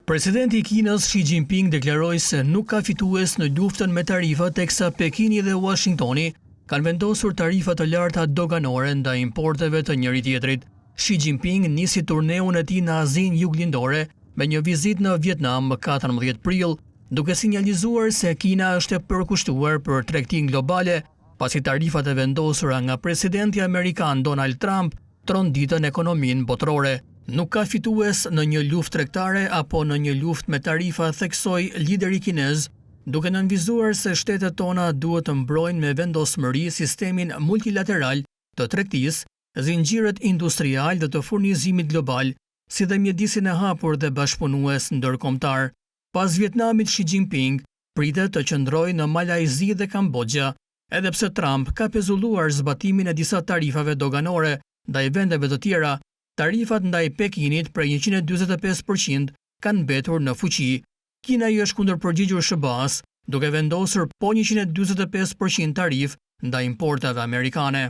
Presidenti i Kinës Xi Jinping deklaroi se nuk ka fitues në luftën me tarifa teksa Pekini dhe Uashingtoni kanë vendosur tarifa të larta doganore ndaj importeve të njëri-tjetrit. Xi Jinping nisi turneun e tij në Azinë Juglindore me një vizitë në Vietnam më 14 prill, duke sinjalizuar se Kina është e përkushtuar për tregtinë globale, pasi tarifat e vendosura nga presidenti amerikan Donald Trump tronditën ekonominë botërore. Nuk ka fitues në një luftë tregtare apo në një luftë me tarifa, theksoi lideri kinez, duke nënvizuar se shtetet tona duhet të mbrojnë me vendosmëri sistemin multilateral të tregtisë, zinxhirët industrialë dhe të furnizimit global, si dhe mjedisin e hapur dhe bashkëpunues ndërkombëtar. Pas Vietnamit Xi Jinping pritet të qëndrojë në Malajzi dhe Kamboxha, edhe pse Trump ka pezulluar zbatimin e disa tarifave doganore ndaj vendeve të tjera, tarifat ndaj Pekinit prej 145% kanë mbetur në fuqi. Kina i është kundërpërgjigjur SHBA-s, duke vendosur po 145% tarifë ndaj importeve amerikane.